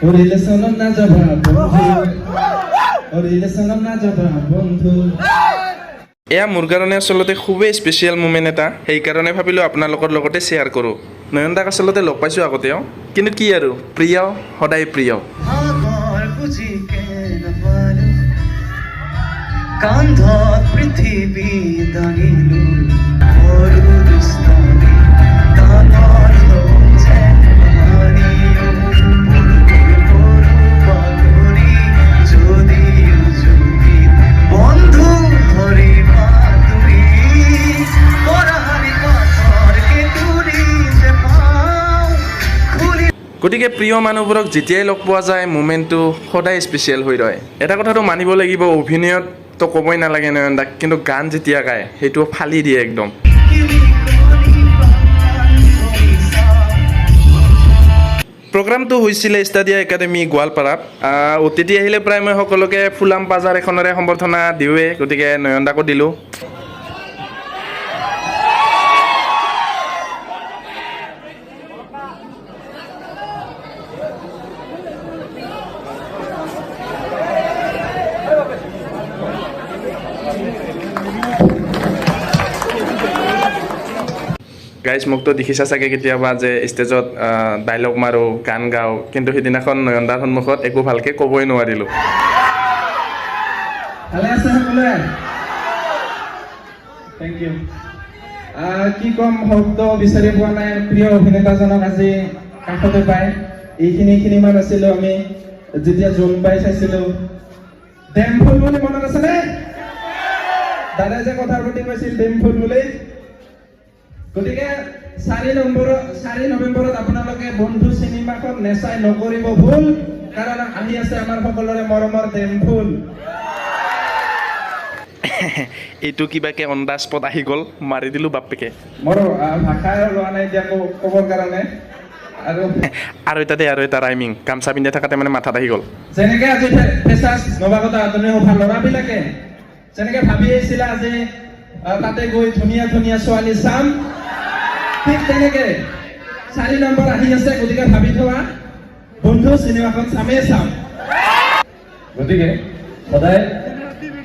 ৰিলেশ্যনত নাযাবা বন্ধু, ৰিলেশ্যনত নাযাবা বন্ধু। এয়া মোৰ কাৰণে আচলতে খুবেই স্পেচিয়েল মুমেণ্ট এটা, সেইকাৰণে ভাবিলোঁ আপোনালোকৰ লগতে শ্বেয়াৰ কৰোঁ। নয়নদাক আচলতে লগ পাইছোঁ আগতেও, কিন্তু কি আৰু, প্ৰিয় সদায় প্ৰিয়। ভাগৰ বুজিকে নাপালো, কান্ধত পৃথিৱী দাঙিলো, সৰু দুষ্টামি ডাঙৰ হ'ল যেন কাহানিও। পৰো পৰো পৰো বাগৰি যদিও জুবিত বন্ধু ধৰিবা তুমি, পৰাহাৰী পাথৰ কেঁতুৰি যে পাওঁ খুলি। গতিকে প্ৰিয় মানুহবোৰক যেতিয়াই লগ পোৱা যায়, মুমেণ্টটো সদায় স্পেচিয়েল হৈ ৰয়। এটা কথাটো মানিব লাগিব, অভিনয়ততো ক'বই নালাগে নয়নদাক, কিন্তু গান যেতিয়া গায়, সেইটো ফালি দিয়ে একদম। কিলিকনি প্ৰাণ ধৰিছা। প্ৰগ্ৰামটো হৈছিলে ষ্টাডিয়া একাডেমি গোৱালপাৰাত। অতিথি আহিলে প্ৰায় মই সকলোকে ফুলাম পাজাৰ এখনেৰে সম্বৰ্ধনা দিওঁৱেই, গতিকে নয়নদাকো দিলোঁ। গাইজ, মোকতো দেখিছা চাগে কেতিয়াবা যে ষ্টেজত ডাইলগ মাৰোঁ, গান গাওঁ, কিন্তু সিদিনাখন নয়নদাৰ সন্মুখত একো ভালকৈ ক'বই নোৱাৰিলোঁ। ভালে আছে সকলোৱে? Thank U. কি ক'ম, শব্দ বিচাৰি পোৱা নাই। প্ৰিয় অভিনেতাজনক আজি কাষতে পাই, এইখিনি খিনিমান আছিলো আমি যেতিয়া জোনবাই চাইছিলো, ডেমফুল বুলি, মনত আছেনে? দাদাই যে কথাৰ প্ৰতি কৈছিল ডেমফুল বুলি। গতিকে 4 নম্বৰত, 4 নৱেম্বৰত আপোনালোকে বন্ধু চিনেমাখন নেচাই নকৰিব ভুল, কাৰণ আহি আছে আমাৰ সকলোৰে মৰমৰ ডেমফুল। এইটো কিবাকে অন the spot আহি গ'ল, মাৰি দিলোঁ বাপ্পেকে। মোৰ ভাষাই ওলোৱা নাই এতিয়া ক'বৰ কাৰণে আৰু। আৰু এটা দে, আৰু এটা ৰাইমিং, গামচা পিন্ধি থাকাতে মানে মাথাত আহি গ'ল। যেনেকে আজি ফেচাৰ্ছ নৱাগত আদৰণি সভা, ল'ৰাবিলাকে যেনেকে ভাবি আহিছিলে আজি তাতে গৈ ধুনীয়া ধুনীয়া ছোৱালী চাম, ঠিক তেনেকে 4 নম্বৰ আহি আছে, গতিকে ভাবি থোৱা, বন্ধু চিনেমাখন চামেই চাম। গতিকে সদায়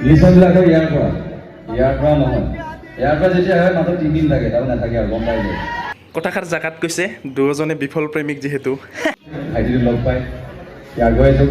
ৰিলেশ্যনবিলাক হয় ইয়াৰ পৰা, ইয়াৰ পৰা নহয়। ইয়াৰ পৰা যেতিয়া হয়, মাত্ৰ 3 দিন থাকে, তাৰপৰা নাথাকে আৰু, গম পাই যায়। কথাষাৰ জাগাত কৈছে, দুয়োজনে বিফল প্ৰেমিক যিহেতু। ভাইটিটো লগ পাই সি আগুৱাই যাওক।